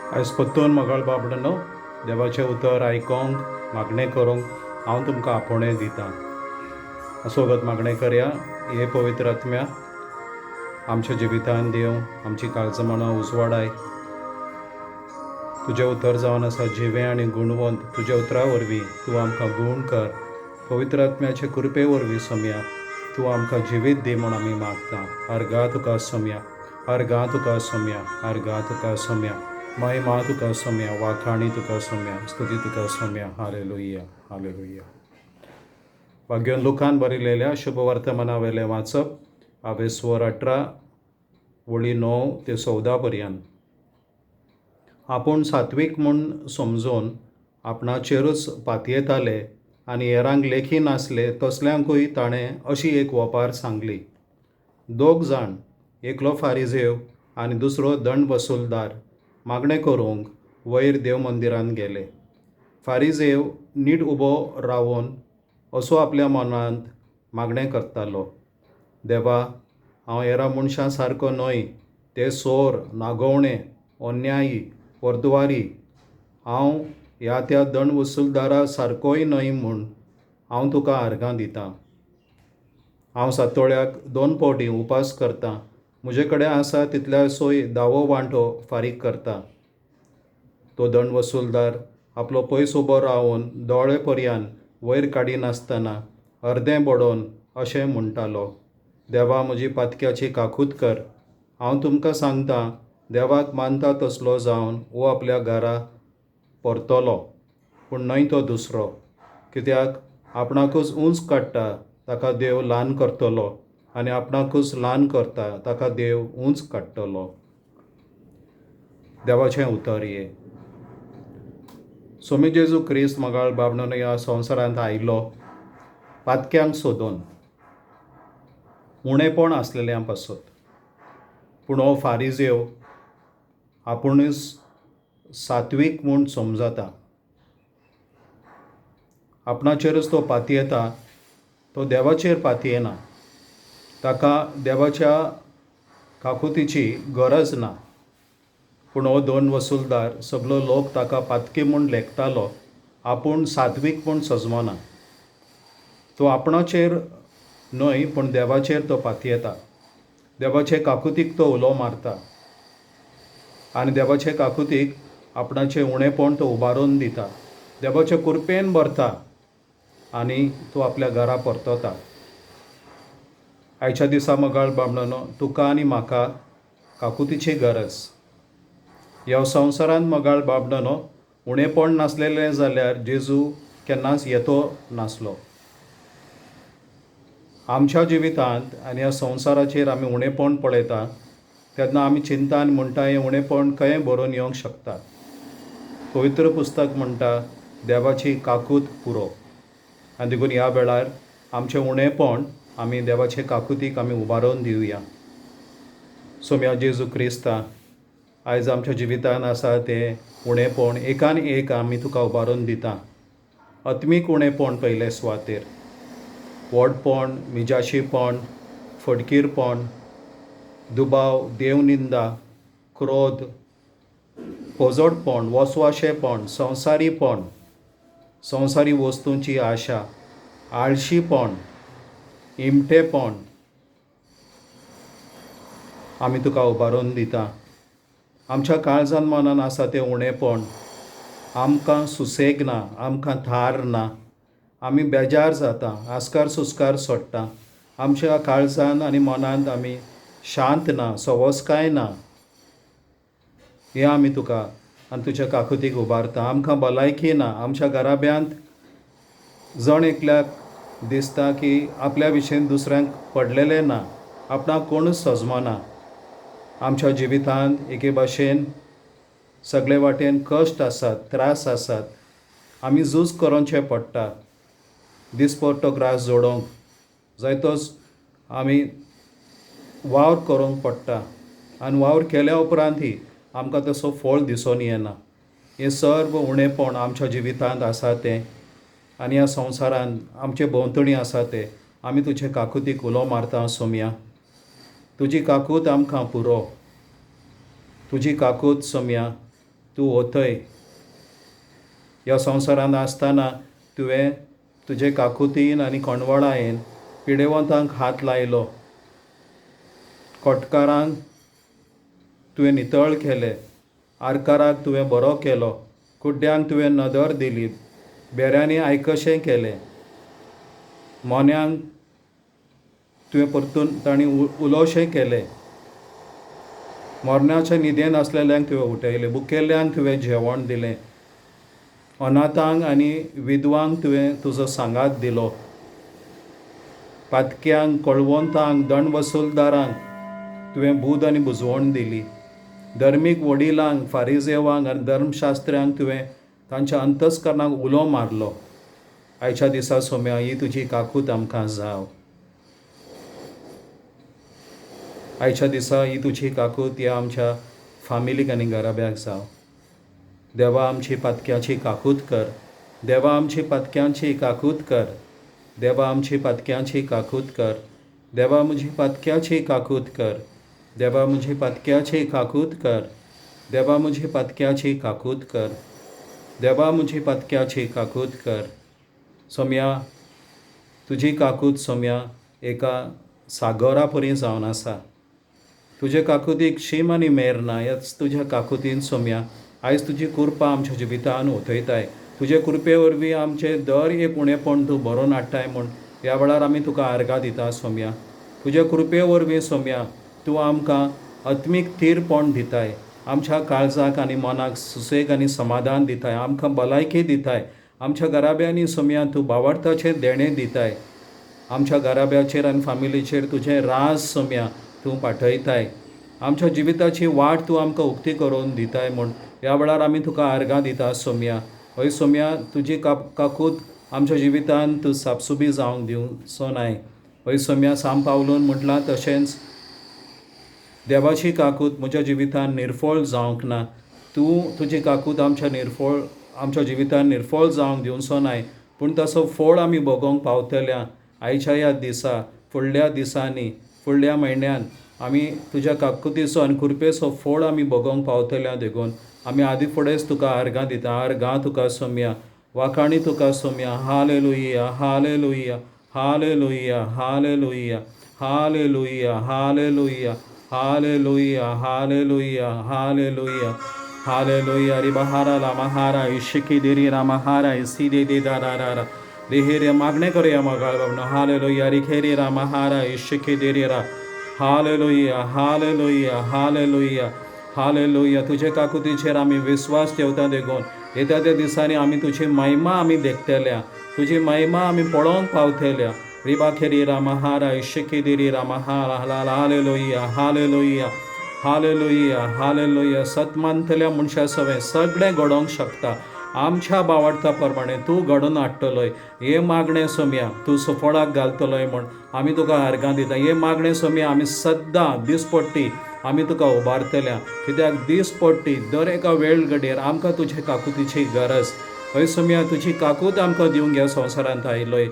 आयज परतून मोगाळ बाबडांनो, देवाचें उतर आयकोंक, मागणें करूंक हांव तुमकां आपोवणें दितां. सोगत मागणें करया. हे पवित्र आत्म्या, आमच्या जिवितान देव आमची काळजां उजवाडाय. तुजें उतर जावन आसा जिवें आनी गुणवंत. तुज्या उतरा वरवीं तूं आमकां गूण कर. पवित्र आत्म्याचे कृपे वरवीं सोमया, तूं आमकां जिवीत दी म्हूण आमी मागता. अर्गा तुका सोमया, अर्गा तुका सोमया, अर्गा तुका सोमया, महिमा तुका सोमया, वाखाणी तुका सोमया, स्तुती तुका सोमया. हालेलुया, हालेलुया. भाग्योन लुकान बरयलेल्या शुभ वर्तमाना वेलें वाचप, हांवें स्वर 18 वळी 9 ते 14 पर्यंत. आपूण सात्वीक म्हूण समजून आपणाचेरूच पातयेताले आनी हेरांक लेखी नासले तसल्यांकूय ताणें अशी एक वोपार सांगली. दोग जाण, एकलो फारिजेव आनी दुसरो दंड वसुलदार, मागणें करूंक वयर देव मंदिरांत गेले. फारिजेव नीट उबो रावन असो आपल्या मनांत मागणें करतालो, देवा, हांव हेरां मनशां सारको न्हय, ते सोर, नागोवणे, अन्यायी, परद्वारी. हांव ह्या त्या दंड वसुलदारा सारकोय न्हय म्हूण हांव तुका आर्गां दितां. हांव सातोळ्याक 2 फावटी उपास करतां, म्हजे कडेन आसा तितल्या सोय दावो वांटो फारीक करता. तो दंड वसुलदार आपलो पयस उबो रावन दोळे पर्यान वयर काडिनासतना अर्दें बडोवन अशें म्हणटालो, देवा, म्हजी पातक्याची काकूत कर. हांव तुमकां सांगता, देवाक मानता तसलो जावन हो आपल्या घरा परतलो, पूण न्हय तो दुसरो. कित्याक आपणाकूच उंच काडटा ताका देव ल्हान करतलो, आनी आपणाकूच ल्हान करता ताका देव उंच काडटलो. देवाचें उतर हें. सोमी जेजू क्रिस्त मोगाळ बाबणो ह्या संवसारांत आयलो पातक्यांक सोदून, उणेपण आसलेल्यां पासत. पूण हो फारिजेव आपुणूच सात्वीक म्हूण समजता, आपणाचेरूच तो पातयेता, तो देवाचेर पातयेना. ताका देवाच्या काकुतीची गरज ना. पूण हो दोन वसुलदार सगलो लोक ताका पातकी म्हूण लेखतालो, आपूण सात्वीक म्हूण सजमना. तो आपणाचेर न्हय पूण देवाचेर तो पातयेता. देवाचे काकुतीक तो उलो मारता आनी देवाचे काकुतीक आपणाचें उणेपण तो उबारून दिता. देवाचे कृपेन भरता आनी तो आपल्या घरा परतता. आयच्या दिसा मोगाळ बाबणानो, तुका आनी म्हाका काकुतीची गरज. ह्या संवसारांत मोगाळ बाबणानो, उणेपण नासलेलें जाल्यार जेजू केन्नाच येतो नासलो. आमच्या जिवितांत आनी ह्या संवसाराचेर आमी उणेपण पळयता तेन्ना आमी चिंता आनी म्हणटा, हें उणेपण खंय भरून येवंक शकता. पवित्र पुस्तक म्हणटा, देवाची काकूत पुरो. आनी देखून ह्या वेळार आमचें उणेपण आमी देवाचे काकुतीक आमी उबारून दिवया. सोम्या जेजू क्रिस्ता, आयज आमच्या जिवितान आसा तें उणेपण एकान एक आमी तुका उबारून दिता. आत्मीक उणेपण पयले सुवातेर, व्हडपण, मिजाशीपण, फटकीरपण, दुबाव, देवनिंदा, क्रोध, पोजडपण, वसवाशेपण, संवसारीपण, संवसारी वस्तूंची आशा, आळशीपण, इमटेपण आमी तुका उबारून दिता. आमच्या काळजान मनान आसा तें उणेपण, आमकां सुसेग ना, आमकां थार ना, आमी बेजार जाता, आस्कार सुस्कार सोडटा. आमच्या काळजान आनी मनांत आमी शांत ना, सवसकाय ना. हें आमी तुका आनी तुज्या काकुतीक उबारता. आमकां भलायकी ना. आमच्या घराब्यांत जण एकल्याक दिसता की आपल्या विशयन दुसऱ्यांक पडलेलें ना, आपणाक कोणूच सजमना. आमच्या जिवितांत एके भाशेन सगळे वाटेन कश्ट आसात, त्रास आसात, आमी झूज करोवचें पडटा. दिसपट्टो ग्रास जोडोवंक जायतोच आमी वावर करूंक पडटा आनी वावर केल्या उपरांतय आमकां तसो फळ दिसून येना. हें सर्व उणेपण आमच्या जिवितांत आसा तें आनी ह्या संवसारांत आमचे भोंवतणी आसा तें आमी तुजे काकुतीक उलो मारता. सोमया, तुजी काकूत आमकां पुरो. तुजी काकूत सोमया, तूं वतय. ह्या संवसारांत आसतना तुवें तुजे काकुतीन आनी कोणवळायेन पिडेवंतांक हात लायलो, कोटकारांक तुवें नितळ केले, आरकाराक तुवें बरो केलो, कुड्ड्यांक तुवें नदर दिली, बेऱ्यांनी आयकशें केलें, मोन्यांक तुवें परतून तांणी उलोवशें केलें, मरणाच्या न्हिदेन आसलेल्यांक तुवें उठयलें, भुकेल्ल्यांक तुवें जेवण दिलें, अनाथांक आनी विधवांक तुवें तुजो सांगात दिलो, पातक्यांक, कळवंतांक, दंड वसुलदारांक तुवें बूद आनी बुजवण दिली, धर्मीक वडिलांक, फारिजेवांक आनी धर्मशास्त्र्यांक तुवें तांच्या अंतस्करणाक उलो मारलो. आयच्या दिसा सोम्या ही तुजी काकूत आमकां जाव. आयच्या दिसा ही तुजी काकूत ह्या आमच्या फामिलीक आनी घराब्याक जाव. देवा आमची पातक्याची काकूत कर, देवा आमची पातक्यांची काकूत कर, देवा आमची पातक्यांची काकूत कर, देवा म्हजी पातक्याची काकूत कर, देवा म्हजी पातक्याची काकूत कर, देवा म्हजी पातक्याची काकूत कर, देवा म्हजी पातक्याची काकूत कर. सोम्या तुजी काकूत सोम्या एका सागरा परी जावन आसा. तुजे काकुतीक शीम आनी मेर ना. ह्याच तुज्या काकुतीन सोम्या आयज तुजी कृपा आमच्या जिवितान ओतयताय. तुजे कृपे वरवीं आमचें दर एक उणेपण तूं भरोवन हाडटाय म्हूण ह्या वेळार आमी तुका आर्गां दिता सोम्या. तुजे कृपे वरवीं सोम्या तूं आमकां आत्मीक थीरपण दिताय, आमच्या काळजाक आनी मनाक सुसेग आनी समाधान दिताय, आमकां भलायकी दिताय, आमच्या घराब्यांनी सोम्या तूं भावार्थाचें देणें दिताय, आमच्या घराब्याचेर आनी फामिलीचेर तुजें राज सोम्या तूं पाठयताय, आमच्या जिविताची वाट तूं आमकां उक्ती करून दिताय म्हूण ह्या वेळार आमी तुका आर्गां दिता सोम्या. हय सोम्या तुजी काकूत आमच्या जिवितान तूं सापसुबी जावंक दिवचो नाय. हय सोम्या साम पावलून म्हटलां तशेंच देवाची काकूत म्हज्या जिवितान निर्फळ जावंक ना. तूं तुजी काकूत आमच्या जिवितान निर्फळ जावंक दिवचो नाय, पूण तसो फळ आमी भोगोवंक पावतल्या आयच्या ह्या दिसा, फुडल्या दिसांनी, फुडल्या म्हयन्यान आमी तुज्या काकुतीचो आनी कृपेचो फळ आमी भोगोवंक पावतल्या. देखून आमी आदी फुडेंच तुका आर्गां दिता. आर्गां तुका सोम्या, वाखाणी तुका Saumya. Hallelujah, hallelujah, hallelujah, hallelujah, hallelujah, hallelujah, hallelujah, hallelujah, hallelujah, hallelujah. रिबहारा लामाहारा इशिकी देरी रामाहारा इसी दे दे दा रा रा रिहेरे मागणें करुया मोगाळ बाबा. हालेलुया रिखेरी रामाहारा इशिकी देरी रा. Hallelujah, hallelujah, hallelujah, hallelujah. तुजे काकुतीचेर आमी विस्वास ठेवता देखून येत्या त्या दिसांनी आमी तुजी महिमा आमी देखतल्या, तुजी महिमा आमी पळोवंक पावतल्या. रिबाखेरी रामाहारा इशिकी देरी रामाहारा. Hallelujah, hallelujah, hallelujah, hallelujah. सत मानतल्या मनशा सवें सगळें घडोवंक शकता. आमच्या बावडता प्रमाणे तूं घडोवन हाडटलोय. हे मागणें सोम्या तूं सुफळाक घालतलोय म्हूण आमी तुका आर्गां दिता. हे मागणें सोम्या आमी सद्दां दिसपट्टी आमी तुका उबारतल्या, कित्याक दिसपट्टी दर एका वेळ घडयेर आमकां तुजे काकुतीची गरज. हय सोम्या तुजी काकूत आमकां दिवंक ह्या संवसारांत आयलोय.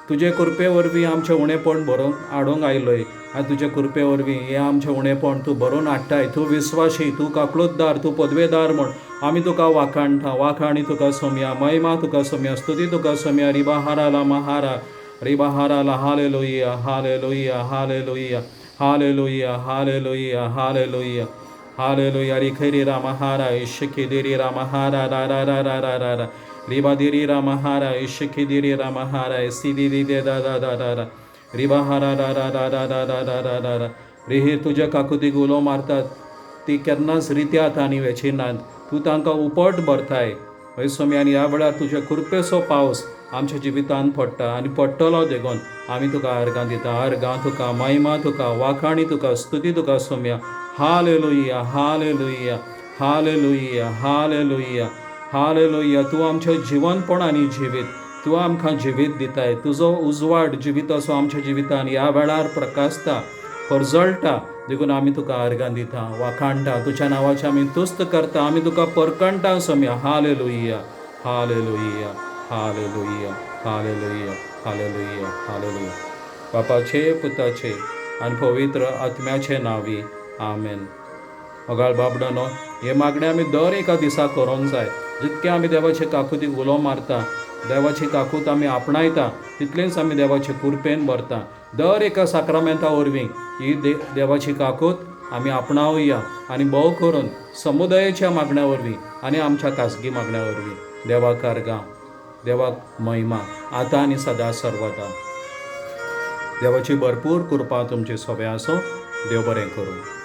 तुजे कृपे वरवीं आमचें उणेपण भरोवन हाडूंक आयलोय आनी तुजे कृपे वरवीं हें आमचें उणेपण तूं भरोवन हाडटाय. तूं विस्वाशी, तूं काकलुतदार, तूं पदवेदार म्हूण आमी तुका वाखाणटा. वाखाणी तुका सोम्या, महिमा तुका सोम्या, स्तुती तुका सोम्या. रिबाहारा ला महारा रिबाहारा ला. Hallelujah, hallelujah, hallelujah, hallelujah, hallelujah, hallelujah, hallelujah. रिखेरी रामहारा इशिकी देरी रामहारा रा रा रा रा रा रा रा रिबा देरी रामहारा इशिकी देरी रामहारा सी दी दी दे दा दा दा दा रा रिबाहारा रा रा रा रा रा रा रा रा रा. रिहीर तुज्या काकुतीक उलो मारतात ती केन्नाच रित्यात आनी वेचिनात. तूं तांकां उपट भरताय. हय सोम्या आनी ह्या वेळार तुज्या कृपेचो पावस आमच्या जिवितांत पडटा आनी पडटलो देखून आमी तुका आर्गां दिता. आर्गां तुका, महिमा तुका, वाखाणी तुका, स्तुती तुका Saumya. Hallelujah, hallelujah, hallelujah, hallelujah, hallelujah. तूं आमचें जिवनपण आनी जिवीत, तूं आमकां जिवीत दिताय. तुजो उजवाड जिविताचो आमच्या जिवितान ह्या वेळार प्रकाशता, परजळटा. देखून आमी तुका आर्गां दिता, वाखाणटा, तुज्या नांवाचें आमी तुस्त करता, आमी तुका परकणटा Saumya. Hallelujah, hallelujah, hallelujah, hallelujah, hallelujah, hallelujah. बापाचे, पुताचे आनी पवित्र आत्म्याचे नांवी, आमेन. मोगाळ बाबडानो, हे मागणें आमी दर एका दिसा करूंक जाय. जितकें आमी देवाचे काकुतीक उलो मारता, देवाची काकूत आमी आपणायता, तितलेंच आमी देवाचे कुरपेन भरता. दर एका साक्रामेंता वरवीं ही देवाची काकूत आमी आपणावया आनी भोव करून समुदायाच्या मागण्या वरवीं आनी आमच्या खाजगी मागण्या वरवीं. देवाक अर्गां, देवाक महिमा, आतां आनी सदां सर्वदा. देवाची भरपूर कृपा तुमचे सोबे आसूं. देव बरें करूं.